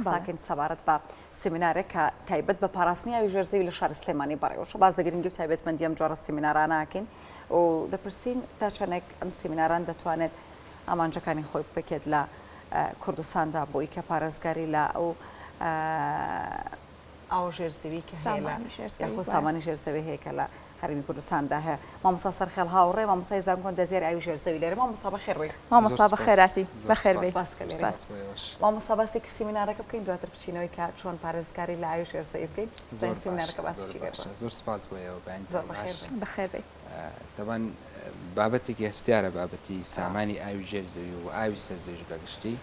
قساکەین سەبارەت بە سیمینارێک کە تایبەت بە پاراستنی ئاوی ژێر زەوی لە شاری سلێمانی بەڕێوەچوو. باس لە گرنگی و تایبەتمەندی ئەم جۆرە سیمینارانە ئەکەین و دەپرسین تا چەندێک ئەم سیمیناران دەتوانێت ئامانجەکانی خۆی بپێکێت لە کوردستاندا بۆی کە پارێزگاری لە ئەو ئاوە ژێر زەوی کە هەیە لە یاخۆ سامانی ژێر زەوی هەیە کە لە هەرێمی کوردستاندا هەیە. مامۆستا سەرخێڵ هاوڕێ مامۆستای زانکۆن دەزیاری ئاوی ژێر زەوی لێرە. مامۆستا بەخێر بێی. مامۆستا بەخێراتی بەخێر بێی. سپاس کە لێرەی. مامۆستا باسێکی سیمینارەکە بکەین دواتر بچینەوەی کە چۆن پارێزگاری لە ئاوی ژێر زەوی بکەین. زۆر باشە زۆر باشە زۆر سپاس بۆ ئێوە بەیانتان باش. بەخێر بێی. تەبعەن بابەتێکی هەستیارە بابەتی سامانی ئاوی ژێر زەوی و ئاوی سەر زەویش بەگشتی.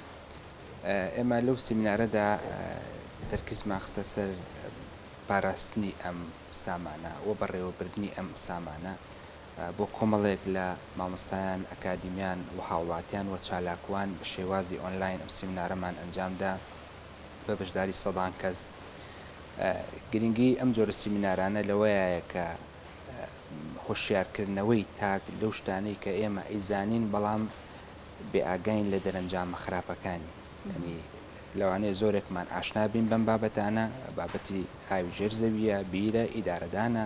ئێمە لەو سیمینارەدا تەرکیزمان خستە سەر پاراستنی ئەم سامانە و بەڕێوەبردنی ئەم سامانە بۆ کۆمەڵێک لە مامۆستایان، ئەکادیمیان و هاوڵاتیان و چالاکوان بە شێوازی ئۆنلاین ئەم سیمینارەمان ئەنجامدا بە بەشداری سەدان کەس. گرنگی ئەم جۆرە سیمینارانە لەوەیایە کە هۆشیارکردنەوەی تاک لەو شتانەی کە ئێمە ئەیزانین بەڵام بێئاگاین لە دەرەنجامە خراپەکانی. یانی لەوانەیە زۆرێکمان ئاشنا بین بەم بابەتانە، بابەتی ئاوی ژێر زەوییە، بیرە، ئیدارەدانە،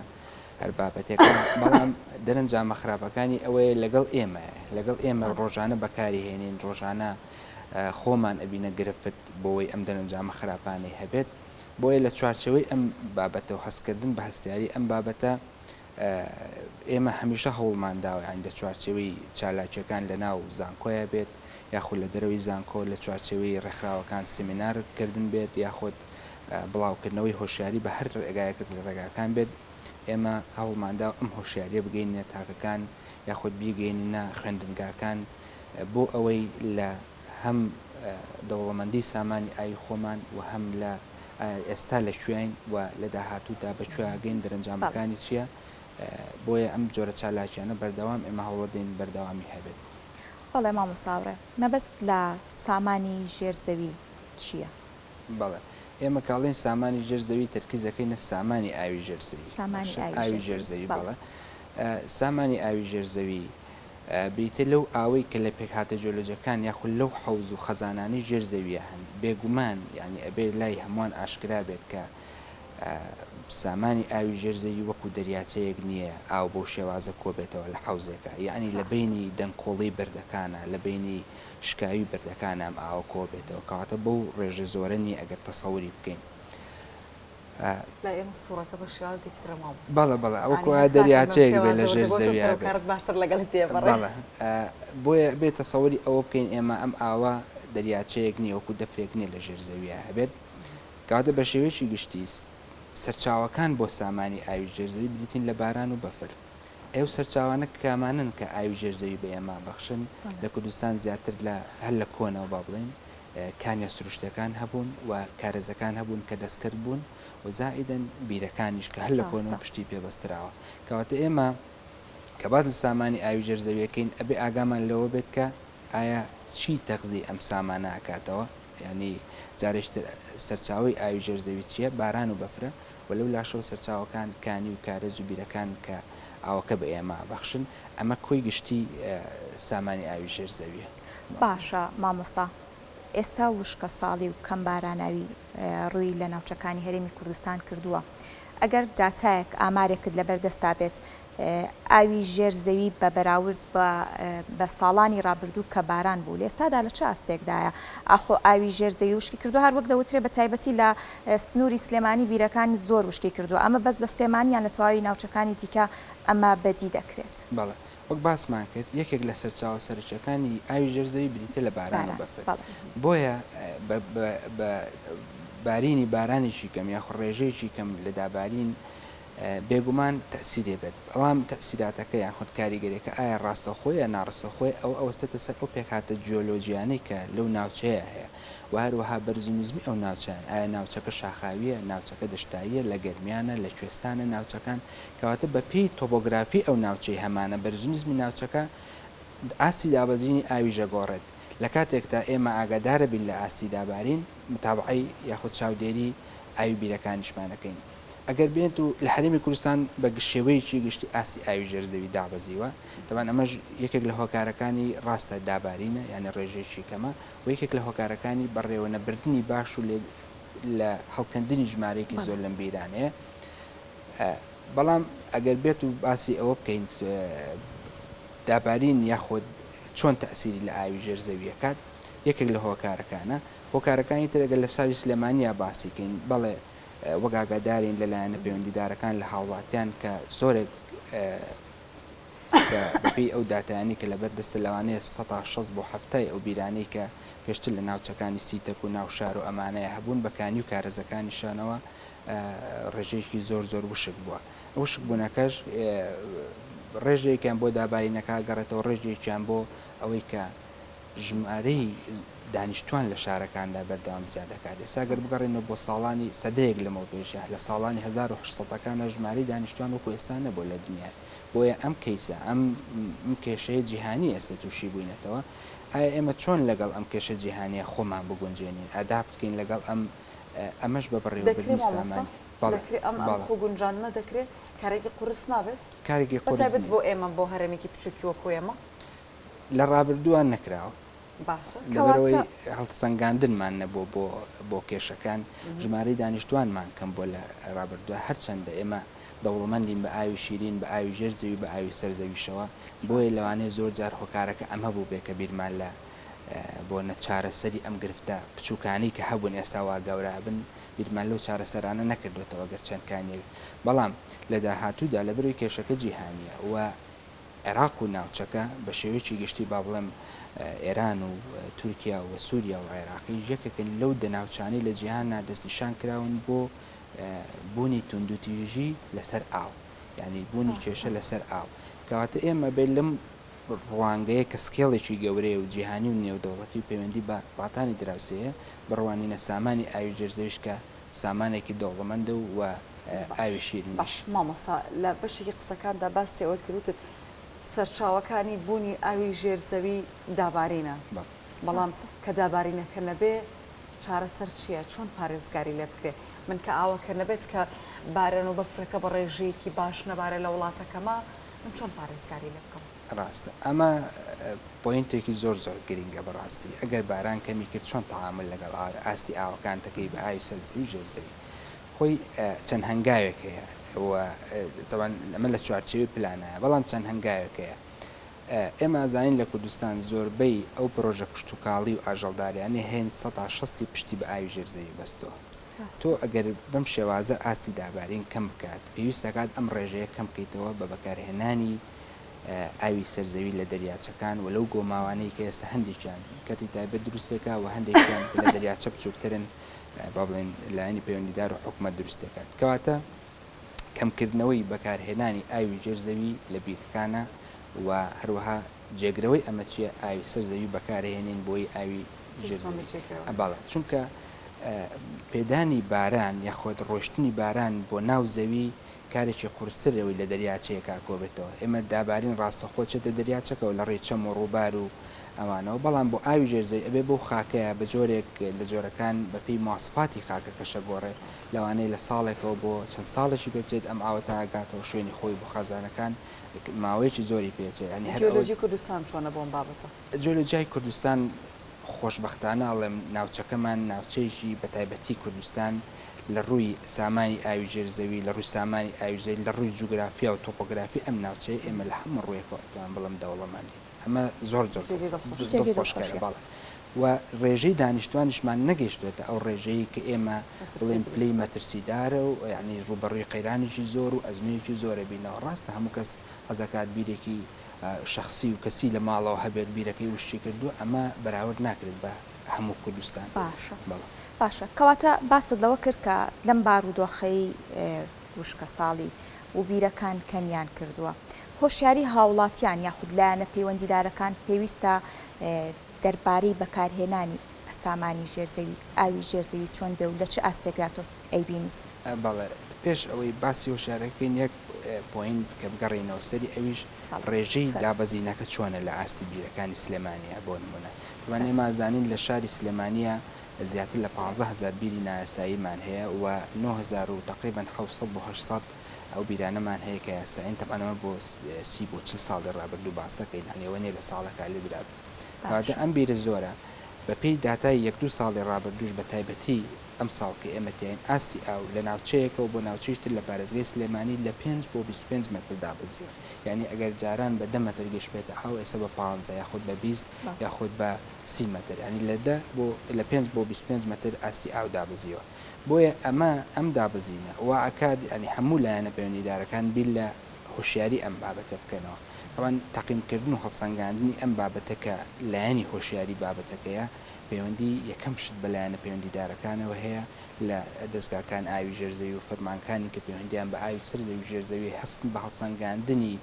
هەر بابەتێکە، بەڵام دەرەنجامە خراپەکانی ئەوەیە لەگەڵ ئێمەیە، لەگەڵ ئێمە ڕۆژانە بەکاری هێنین، ڕۆژانە خۆمان ئەبینە گرفت بۆوەی ئەم دەرەنجامە خراپانەی هەبێت، بۆیە لە چوارچێوەی ئەم بابەتە و هەستکردن بە هەستیاری ئەم بابەتە ئێمە هەمیشە هەوڵمان داوە یانی لە چوارچێوەی چالاکیەکان لە ناو زانکۆیا بێت یاخود لە دەرەوەی زانکۆ لە چوارچێوەی ڕێکخراوەکان سیمینار کردن بێت یاخود بڵاوکردنەوەی هۆشیاری بە هەر ڕێگایەک لە ڕێگاکان بێت ئێمە هەوڵمان داوە ئەم هۆشیاریە بگەینە تاکەکان یاخود بیگەیننە خوێندنگاکان بۆ ئەوەی لە هەم دەوڵەمەندی سامانی ئاوی خۆمان و هەم لە ئێستا لە کوێین و لە داهاتوودا بە کوێ ئەگەین، دەرەنجامەکانی چییە، بۆیە ئەم جۆرە چالاکیانە بەردەوام ئێمە هەوڵەدەین بەردەوامی هەبێت. بەڵێ مامۆستا هاوڕێ، مەبەست لە سامانی ژێر زەوی چییە؟ بەڵێ، ئێمە کە ئەڵێین سامانی ژێر زەوی تەرکیز دەکەینە سامانی ئاوی ژێر زەوی. سامانی ئاوی ژێر زەوی، بەڵێ. سامانی ئاوی ژێر زەوی بریتیە لەو ئاوەی کە لە پێکهاتە جیۆلۆجیەکان یاخود لەو حەوز و خەزانانەی ژێر زەویە هەن، بێگومان یانی ئەبێ لای هەمووان ئاشکرا بێت کە سامانی ئاوی ژێر زەوی وەکو دەریاچەیەک نییە ئاو بەو شێوازە کۆبێتەوە لە حەوزێکا یانی لە بەینی دەنکۆڵەی بەردەکانا لە بەینی شکاوی بەردەکانا ئەم ئاوە کۆبێتەوە کەواتە بەو ڕێژە زۆرە نییە ئەگەر تەسەوری بکەین. لای ئێمە سوڕەکە بە شێوازێکی ترە مامۆستا. بەڵێ بەڵێ ئەوە کۆ دەریاچەیەک بێ لە ژێر زەویا بێ. کارت باشتر لەگەڵی تێپەڕێ. بەڵێ بۆیە بێ تەسەوری ئەوە بکەین ئێمە ئەم ئاوە دەریاچەیەک نییە وەکو دەفرێک نییە لە ژێر زەویا هەبێت کەواتە بە شێوەیەکی گشتی سەرچاوەکان بۆ سامانی ئاوی ژێر زەوی بریتین لە باران و بەفر ئەو سەرچاوانە کامانەن کە ئاوی ژێر زەوی بە ئێمە بەخشن لە کوردستان زیاتر لە هەر لە کۆنەوە با بڵێین کانیە سروشتیەکان هەبوون و کارێزەکان هەبوون کە دەستکرد بوون و زائیدەن بیرەکانیش کە هەر لە کۆنەوە پشتی پێ بەستراوە. کەواتە ئێمە کە باس لە سامانی ئاوی ژێر زەوی ئەکەین ئەبێ ئاگامان لەوە بێت کە ئایا چی تەغزیەی ئەم سامانە ئەکاتەوە؟ یانی جارێکی تر سەرچاوەی ئاوی ژێر زەوی چیە؟ باران و بەفرە و لەو لاشەوە سەرچاوەکان کانی و کارێز و بیرەکان کە ئاوەکە بە ئێمە ئەبەخشن. ئەمە کۆی گشتی سامانی ئاوی ژێر زەویە. باشە مامۆستا ئێستا وشکە ساڵی و کەم باراناوی ڕووی لە ناوچەکانی هەرێمی کوردستان کردووە ئەگەر داتایەک ئامارێکت لەبەر دەستا بێت ئاوی ژێر زەوی بە بەراورد بە بە ساڵانی ڕابردوو کە باران بوو لە ئێستادا لە چ ئاستێکدایە ئاخۆ ئاوی ژێر زەوی وشکی کردووە هەر وەک دەوترێ بە تایبەتی لە سنووری سلێمانی بیرەکان زۆر وشکی کردووە ئەمە بەس لە سلێمانی یان لە تەواوی ناوچەکانی دیکە ئەمە بەدی دەکرێت؟ بەڵێ وەک باسمان کرد یەکێک لە سەرچاوە سەرەکیەکانی ئاوی ژێر زەوی بریتیە لە باران و بەفر بۆیە بە بارینی بارانێکی کەم یاخود ڕێژەیەکی کەم لە دابارین بێگومان تەئسیری بێت بەڵام تەئسیراتەکە یاخود کاریگەریەکە ئایا ڕاستەوخۆیە یا ناڕستەوخۆیە ئەوە ئەوەستێتە سەر ئەو پێکهاتە جیۆلۆجیانەی کە لەو ناوچەیە هەیە وە هەروەها بەرز و نزمی ئەو ناوچەیان ئایا ناوچەکە شاخاویە ناوچەکە دەشتاییە لە گەرمیانە لە کوێستانە ناوچەکان کەواتە بە پێی تۆپۆگرافی ئەو ناوچەی هەمانە بەرز و نزمی ناوچەکە ئاستی دابەزینی ئاویش ئەگۆڕێت لە کاتێکدا ئێمە ئاگادارە بین لە ئاستی دابارین متابعەی یاخود چاودێری ئاوی بیرەکانیشمان ئەکەین. ئەگەر بێت و لە هەرێمی کوردستان بە شێوەیەکی گشتی ئاستی ئاوی ژێر زەوی دابەزیوە، تەبعەن ئەمەش یەکێک لە هۆکارەکانی ڕاستە دابارینە یانی ڕێژەیەکی کەمە و یەکێک لە هۆکارەکانی بەڕێوەنەبردنی باش و لە هەڵکەندنی ژمارەیەکی زۆر لەم بیرانەیە. بەڵام ئەگەر بێت و باسی ئەوە بکەین دابارین یاخود چۆن تەئسیری لە ئاوی ژێر زەوی ئەکات یەکێک لە هۆکارەکانە. هۆکارەکانی تر ئەگەر لە شاری سلێمانیا باسی کەین بەڵێ وەک ئاگادارین لە لایەنە پەیوەندیدارەکان لە هاوڵاتیان کە زۆرێک کە بەپێی ئەو داتایانەی کە لەبەر دەستە لەوانەیە 60% بۆ 70ی ئەو بیرانەی کە پێشتر لە ناوچەکانی سیتەک و ناو شار و ئەمانەیە هەبوون بە کانی و کارێزەکانیشانەوە ڕێژەیەکی زۆر زۆر وشک بووە. وشک بوونەکەش ڕێژەیەکیان بۆ دابارینەکە ئەگەڕێتەوە ڕێژەیەکیان بۆ ئەوەی کە ژمارەی دانیشتوان لە شارەکاندا بەردەوام زیاد دەکات. ئێستا گەر بگەڕێینەوە بۆ ساڵانی سەدەیەک لەمەوپێش یا لە ساڵانی 1800 ەکاندا ژمارەی دانیشتوان وەکو ئێستا نەبووە لە دنیای. بۆیە ئەم کەیسە، ئەم کێشەیە جیهانی ئێستا تووشی بووینەتەوە. ئایا ئێمە چۆن لەگەڵ ئەم کێشە جیهانییە خۆمان بگونجێنین، adapt کەین لەگەڵ ئەم ئەمەش بە دەکرێ بەڕێوەبردنی مامۆستا؟ سامانی بەڵێ دەکرێ ئەم ئەم بەڵێ. خۆگونجاندنە دەکرێ؟ کارێکی قورس نابێت؟ کارێکی بە قورس تایبەت نییە. بۆ ئێمە بۆ هەرێمێکی بچووکی وەکو ئێمە؟ لە ڕابردووە نەکراوە. باشە. لەبەرئەوەی کەواتە. هەڵسەنگاندنمان نەبووە بۆ بۆ کێشەکان، ژمارەی دانیشتوانمان کەم بووە لە ڕابردووە، هەرچەندە ئێمە دەوڵەمەندین بە ئاوی شیرین، بە ئاوی ژێر زەوی، بە ئاوی سەر زەویشەوە، بۆیە ڕاستە. لەوانەیە زۆر جار هۆکارەکە ئەمە بووبێ کە بیرمان لە بۆ نە چارەسەری ئەم گرفتە بچوکانەی کە هەبوون ئێستا وا گەورە ئەبن بیرمان لەو چارەسەرانە نەکردۆتەوە گەر چەند کانیەک بەڵام لە داهاتوودا لەبەرەوەی کێشەکە جیهانیە و عێراق و ناوچەکە بە شێوەیەکی گشتی با بڵێم ئێران و تورکیا و سوریا و عێراقیش یەکێکن لەو دە ناوچانەی لە جیهانا دەستنیشان کراون بۆ بوونی توندوتیژی لەسەر ئاو یانی بوونی ڕاستە. کێشە لەسەر ئاو کەواتە ئێمە بێ لەم ڕوانگەیە کە scale ێکی گەورەیە و جیهانی و نێودەوڵەتی و پەیوەندی بە وڵاتانی دراوسێیە، بڕوانینە سامانی ئاوی ژێرزەویش کە سامانێکی دەوڵەمەندە و باش ئاوی شیرینیش. باش مامۆستا لە بەشێکی قسەکاندا باسی ئەوەت کرد وتت سەرچاوەکانی بوونی ئاوی ژێر زەوی دابارینە بەڵێ. بەڵام ڕاستە. کە دابارینەکە نەبێ چارەسەر چییە چۆن پارێزگاری لێ بکرێ من کە ئاوەکە نەبێت کە باران و بەفرەکە بە ڕێژەیەکی باش نەبارێ لە وڵاتەکەما من چۆن پارێزگاری لێ بکەم؟ ڕاستە ئەمە point ێکی زۆر زۆر گرینگە بەڕاستی ئەگەر باران کەمی کرد چۆن تەعامول لەگەڵ ئاستی ئاوەکان دەکەی بە ئاوی سەر زەوی ژێر زەوی خۆی چەند هەنگاوێک هەیە و تەبعەن ئەمە لە چوارچێوەی پلانایە بەڵام چەند هەنگاوێک هەیە ئێمە ئەزانین لە کوردستان زۆربەی ئەو پرۆژە کشتوکاڵی و ئاژەڵداریانەی هەین سەتا شەستی پشتی بە ئاوی ژێر زەوی بەستووە تۆ ڕاستە. ئەگەر بەم شێوازە ئاستی دابارین کەم بکات پێویست دەکات ئەم ڕێژەیە کەم بکەیتەوە بە بەکارهێنانی ئاوی سەر زەوی لە دەریاچەکان و لەو گۆماوانەی کە ئێستا هەندێکیان کەرتی تایبەت دروستێکا و هەندێکیان کە لە دەریاچە بچووکترن با بڵێین لایەنی پەیوەندیدار و حکومەت دروستێکات کەواتە کەمکردنەوەی بەکارهێنانی ئاوی ژێر زەوی لە بیرەکانە و هەروەها جێگرەوەی ئەمە چییە ئاوی سەر زەوی بەکارهێنین بۆی ئاوی ژێر پێویستمان بە زەوی جێگرەوە. بەڵێ چونکە پێدانی باران یاخود ڕۆشتنی باران بۆ ناو زەوی کارێکی قورستر لەوەی لە دەریاچەیەکا کۆبێتەوە ئێمە دابارین ڕاستەخۆ چێتە دەریاچەکەوە لە ڕێی چەم و ڕووبار و ئەوانەوە بەڵام بۆ ئاوی ژێر زەوی ئەبێ بەو خاکەیا بە جۆرێک لە جۆرەکان بە پێی مواسفاتی خاکەکەشە گۆڕێ لەوانەیە لە ساڵێکەوە بۆ چەند ساڵێکی پێ بچێت ئەم ئاوە تا ئەگاتەوە شوێنی خۆی بۆ خەزانەکان ماوەیەکی زۆری پێ ئەچێت یانی هەر ئەوە جیۆلۆجی کوردستان چۆنە بۆ ئەم بابەتە؟ جیۆلۆجیای کوردستان خۆشبەختانە ئەڵێم ناوچەکەمان ناوچەیەکی بە تایبەتی کوردستان لە ڕووی سامانی ئاوی ژێر زەوی، لە ڕووی سامانی ئاوی زەوی، لە ڕووی جوگرافیا و تۆپۆگرافی ئەم ناوچەیە ئێمە لە هەموو ڕوویەکەوە ئەتوانم بڵێم دەوڵەمەندین. ئەمە زۆر زۆر جێگەی دڵخۆشیە. جێگەی دڵخۆشکەرە دڵخۆشیە. بەڵێ. و ڕێژەی دانیشتوانیشمان نەگەیشتووەتە ئەو ڕێژەیەی کە ئێمە مەترسی بڵێین دروست پلەی بکات. مەترسیدارە و یانی ڕووبەڕووی قەیرانێکی زۆر و ئەزمەیەکی زۆرە بینەوە. ڕاستە هەموو کەس حەزەکات بیرێکی شەخسی و کەسی لە ماڵەوە هەبێت بیرەکەی وشکی کردووە ئەمە بەراورد ناکرێت بە هەموو کوردستان. باشە بەڵێ. باشە کەواتە باست لەوە کرد کە لەم بارودۆخەی وشکەساڵی و بیرەکان کەمیان کردووە هۆشیاری هاوڵاتیان یاخود لایەنە پەیوەندیدارەکان پێویستە دەربارەی بەکارهێنانی سامانی ژێر زەوی ئاوی ژێر زەوی چۆن بێ و لە چ ئاستێکدا تۆ ئەیبینیت؟ بەڵێ پێش ئەوەی باسی هۆشیارەکە بکەین یەک point کە بگەڕێینەوە سەری ئەویش بەڵێ ڕێژەی فەرموو. دابەزینەکە چۆنە لە ئاستی بیرەکانی سلێمانیە بۆ نمونە تەبعەن فەرموو. ئێمە ئەزانین لە شاری سلێمانیە. زیاتر لە 15 هەزار بیری نایاساییمان هەیە و 9000 و تەقریبەن 700 بۆ 800 ئەو بیرانەمان هەیە کە یاسایین، تەبعەن ئەمە بۆ 30 بۆ 40 ساڵی ڕابردوو باس دەکەین، یانی ئەوە نییە لە ساڵێکا لێ درابێت. کەواتە باشە. ئەم بیرە زۆرە، بەپێی داتای یەک دوو ساڵی ڕابردووش بە تایبەتی ئەم ساڵ کە ئێمە تیاین ئاستی ئاو لە ناوچەیەکەوە بۆ ناوچەیش تر لە پارێزگای سلێمانی لە پێنج بۆ 25 مەتر دابەزیوە یانی ئەگەر جاران بە دە مەتر گەشتبێتە ئاو ئێستا بە پانزە یاخود بە 20 بەڵێ. یاخود بە 30 مەتر یانی لە دە بۆ لە پێنج بۆ 25 مەتر ئاستی ئاو دابەزیوە بۆیە ئەمە ئەم دابەزینە وا ئەکات یانی هەموو لایەنە پەیوەندیدارەکان بیر لە هۆشیاری ئەم بابەتە بکەنەوە تەبعەن تەقیمکردن و هەڵسەنگاندنی ئەم بابەتە کە لایەنی هۆشیاری بابەتەکەیە پەیوەندی یەکەم شت بە لایەنە پەیوەندیدارەکانەوە هەیە لە دەزگاکان ئاوی ژێر زەوی و فەرمانکانی کە پەیوەندیان بە ئاوی سەر زەوی و ژێر زەوی هەستن بە هەڵسەنگاندنی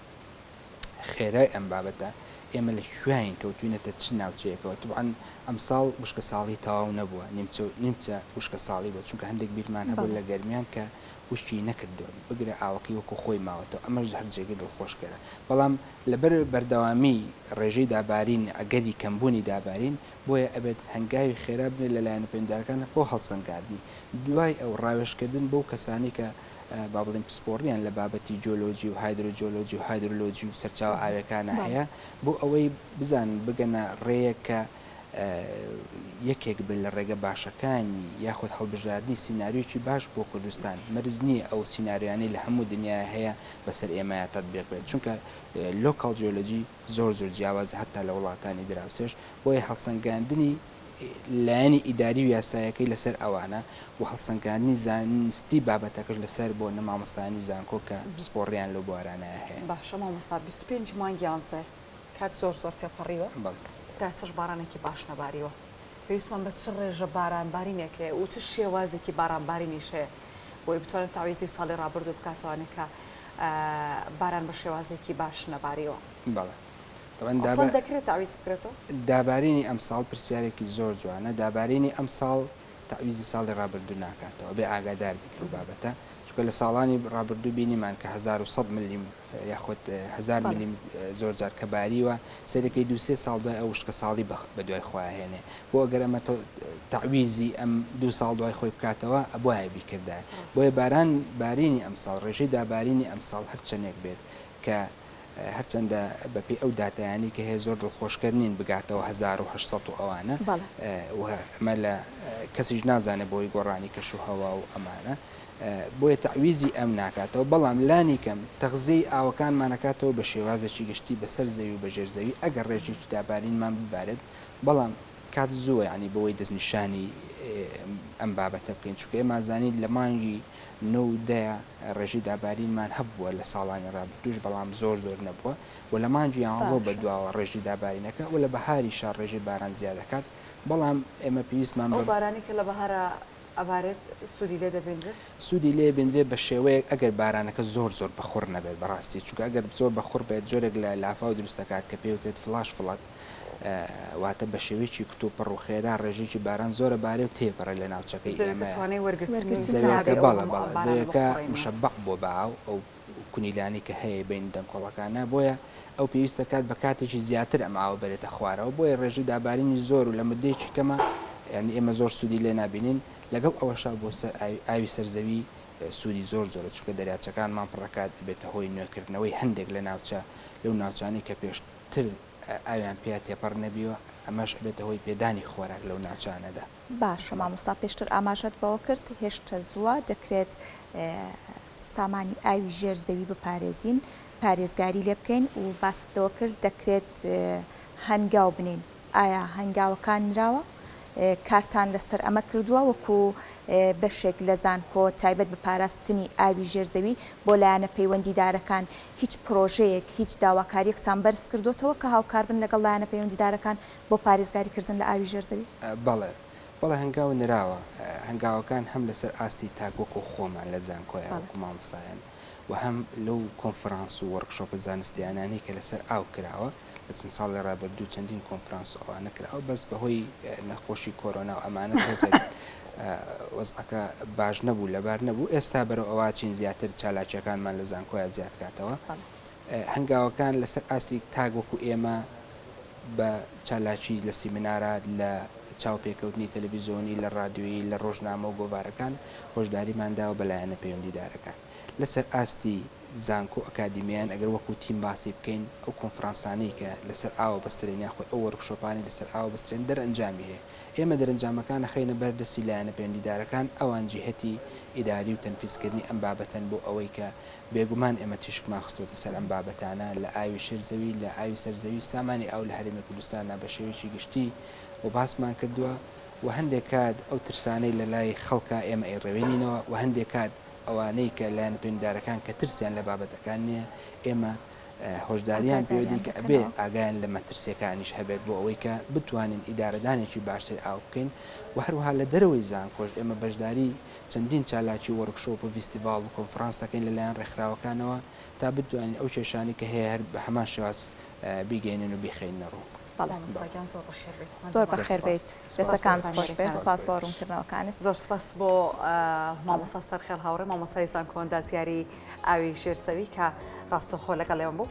خێرای ئەم بابەتە ئێمە لە کوێین کەوتوینەتە چ ناوچەیەکەوە تبعەن ئەمساڵ وشکە ساڵی تەواو نەبووە نیمچە نیمچە وشکە ساڵی بووە چونکە هەندێک بیرمان هەبوو بەڵێ. لە گەرمیان کە وشکی نەکردووە بگرە ئاوەکەی وەکو خۆی ماوەتەوە ئەمەش هەر جێگەی دڵخۆشکەرە بەڵام لەبەر بەردەوامی ڕێژەی دابارین ئەگەری کەمبوونی دابارین بۆیە ئەبێت هەنگاوی خێرا بنرێت لە لایەنە پەیوەندیدارەکان بۆ هەڵسەنگاندنی دوای ئەو ڕاوێژکردن بەو کەسانەی کە با بڵێین پسپۆڕیان لە بابەتی جیۆلۆجی و هایدرۆجیۆلۆجی و هایدرۆلۆجی و سەرچاوە ئاویەکانە هەیە بۆ ئەوەی بزانن بگەنە ڕێیەک کە یەکێک بێت لە ڕێگە باشەکانی یاخود هەڵبژاردنی سیناریۆیەکی باش بۆ کوردستان مەرج نییە ئەو سیناریۆیانەی لە هەموو دنیایا هەیە بەسەر ئێمەیا تەتبیق بێت چونکە local جیۆلۆجی زۆر زۆر جیاوازە هەتا لە وڵاتانی دراوسێش بۆیە هەڵسەنگاندنی لایەنی ئیداری و یاسایەکەی لەسەر ئەوانە و هەڵسەنگاندنی زانستی بابەتەکەش لەسەر بۆ نە مامۆستایانی زانکۆ کە پسپۆڕیان لەو بوارانەیا هەیە. باشە مامۆستا 25 مانگ یانزەیە کات زۆر زۆر تێپەڕیوە بەڵێ. تا ئێستاش بارانێکی باش نەباریوە پێویستمان بە چ ڕێژە باران بارینێک هەیە و چ شێوازێکی باران بارینیش هەیە بۆی بتوانێت تەعویزی ساڵی ڕابردوو بکاتەوانێ کە باران بە شێوازێکی باش نەباریوە. بەڵێ. تەبعەن ئەسڵەن دەکرێت تەعویز بکرێتەوە؟ دابارینی ئەمساڵ پرسیارێکی زۆر جوانە، دابارینی ئەمساڵ تەعویزی ساڵی ڕابردوو ناکاتەوە، ئەبێ ئاگادار بین لەو بابەتە، چونکە لە ساڵانی ڕابردوو بینیمان کە 1100 ملیم یاخود 1000 ملیم زۆر جار کە باریوە سەیرەکەی دوو سێ ساڵ دوای ئەو وشکە ساڵی بە دوای خۆیا هێنێ، بۆ ئەگەر ئەمە تەعویزی ئەم دوو ساڵ دوای خۆی بکاتەوە ئەبوایە بیکردایە، بۆیە باران بارینی ئەمساڵ ڕێژەی دابارینی ئەمساڵ هەرچەندێک بێت کە هەرچەندە بەپێی ئەو داتایانەی کە هەیە زۆر دڵخۆشکەر نین بگاتەوە 1800 و ئەوانە و ئەمە لە کەسیش نازانێت بۆی گۆڕانی کەش و هەوا و ئەمانە بۆیە تەعویزی ئەم ناکاتەوە بەڵام لانی کەم تەغزیەی ئاوەکانمان ئەکاتەوە بە شێوازێکی گشتی بەسەر زەوی و بە ژێر زەوی ئەگەر ڕێژەیەکی دابارینمان ببارێت بەڵام کات زووە یانی بۆی دەستنیشانی ئەم بابەتە بکەین چونکە ئێمە زانین لە مانگی نۆ و دە ڕێژەی دابارینمان هەبووە لە ساڵانی ڕابردووش بەڵام زۆر زۆر نەبووە و لە مانگی یانزەوە بە باشە. دواوە ڕێژەی دابارینەکە و لە بەهاریشا ڕێژەی باران زیاد دەکات بەڵام ئێمە پێویستمان ئەو بە. بارانەی کە لە بەهارا ئەبارێت سوودی لێ دەبینرێت؟ سوودی لێ بینرێت بە شێوەیەک ئەگەر بارانەکە زۆر زۆر بەخوڕ نەبێت بەڕاستی چونکە ئەگەر زۆر بەخوڕ بێت جۆرێک لە لافاو دروست دەکات کە پێی وترێت flash flood واتە بە شێوەیەکی کتوپڕ و خێرا ڕێژەیەکی باران زۆرە بارێ و تێپەڕێ لە ناوچەکەی زەویەکە ئێمەیە. توانای وەرگرتنی وەرگرتنی زەویەکە نابێ ئەو بەڵێ هەموو بەڵێ بارانە زەویەکە بەخوڕینە. مشەبەع بووە بە ئاو ئەو کونیلانەی کە هەیە بەین دەنکۆڵەکانە بۆیە ئەو پێویست دەکات بە کاتێکی زیاتر ئەم ئاوە بەرێتە خوارەوە بۆیە ڕێژەی دابارینی زۆر و لە مدەیەکی کەمە یانی ئێمە زۆر سوودی لێ نابینین لەگەڵ ئەوەشا بۆ سەر ئاوی ئاوی سەر زەوی سوودی زۆر زۆرە چونکە دەریاچەکانمان پڕەکات ئەبێتە هۆی نوێکردنەوەی هەندێک لە ناوچە لەو ناوچانەی کە پێشتر ئاویان پیا تێپەڕ نەبیوە، ئەمەش ئەبێتە هۆی پێدانی خۆراک لەو ناوچانەدا. باشە مامۆستا پێشتر ئاماژەت بەوە کرد هێشتە زووە دەکرێت سامانی ئاوی ژێر زەوی بپارێزین پارێزگاری لێ بکەین و باست لەوە کرد دەکرێت هەنگاو بنێین ئایا هەنگاوەکان نراوە؟ کارتان لەسەر ئەمە کردووە وەکو بەشێک لە زانکۆ تایبەت بە پاراستنی ئاوی ژێر زەوی بۆ لایەنە پەیوەندیدارەکان هیچ پرۆژەیەک هیچ داواکاریەکتان بەرز کردۆتەوە کە هاوکار بن لەگەڵ لایەنە پەیوەندیدارەکان بۆ پارێزگاری کردن لە ئاوی ژێر زەوی؟ بەڵێ بەڵێ هەنگاو نراوە هەنگاوەکان هەم لەسەر ئاستی تاک وەکو خۆمان لە زانکۆیا وەکو مامۆستایان و هەم لەو کۆنفرانس و وۆرکشۆپە زانستیانانەی کە لەسەر ئاو کراوە لە چەند ساڵی ڕابردوو چەندین کۆنفرانس و ئەوانە کراوە بەس بەهۆی نەخۆشی کۆرۆنا و ئەمانە تۆزێک وەزعەکە باش نەبوو لەبار نەبوو ئێستا بەرەو ئەوە چین زیاتر چالاکیەکانمان لە زانکۆیا زیاد کاتەوە هەنگاوەکان لەسەر ئاستی تاک وەکو ئێمە بە چالاکی لە سیمینارات لە چاوپێکەوتنی تەلەڤیزۆنی، لە ڕادیۆیی، لە ڕۆژنامە و گۆڤارەکان هۆشداریمان داوە بە لایەنە پەیوەندیدارەکان. لەسەر ئاستی زانکۆ و ئەکادیمیایان ئەگەر وەکو تیم باسی بکەین ئەو کۆنفرانسانەی کە لەسەر ئاوە بەسترێن یاخود ئەو وۆرکشۆپانەی لەسەر ئاوە بەسترێن دەرئەنجامی هەیە. ئێمە دەرەنجامەکان ئەخەینە بەر دەستی لایەنە پەیوەندیدارەکان ئەوان جیهەتی ئیداری و تەنفیزکردنی ئەم بابەتەن بۆ ئەوەی کە بێگومان ئێمە تیشکمان خستۆتە سەر ئەم بابەتانە لە ئاوی شێر زەوی، لە ئاوی سەر زەوی، سامانی ئاو لە هەرێمی کوردستانا بە شێوەیەکی گشتی و باسمان کردووە و هەندێک کات ئەو ترسانەی لە لای خەڵکە ئێمە ئەیڕەوێنینەوە و هەندێک کات ئەوانەی کە لایەنە پەیوەندیدارەکان کە ترسیان لە بابەتەکان نییە ئێمە هۆشداریان پێدەین ئاگاداریان کە ئەبێ دەکەنەوە. ئاگایان لە مەترسیەکانیش هەبێت بۆ ئەوەی کە بتوانین ئیدارەدانێکی باشتر ئاو بکەین و هەروەها لە دەرەوەی زانکۆش ئێمە بەشداری چەندین چالاکی و وۆرکشۆپ و ڤیستیڤاڵ و کۆنفرانس دەکەین لەلایەن ڕێکخراوەکانەوە تا بتوانین ئەو کێشانەی کە هەیە هەر بە هەمان شێواز بیگەینن و بیخەینە ڕوو. بەڵێ. مامۆستا گیان زۆر بەخێر بێیت. زۆر زۆر بەخێر سوپاس. بێیت. سوپاس سپاس بۆ دەستەکانت خۆش بێت. زانیاریەکانت. سوپاس سپاس بۆ بۆ ئێوەش. ڕوونکردنەوەکانت. زۆر سپاس بۆ مامۆستا سەرخێڵ هاوڕێ مامۆستای زانکۆ ئەندازیاری ئاوی ژێر زەوی کە ڕاستەوخۆ لەگەڵ ئێمە بوو.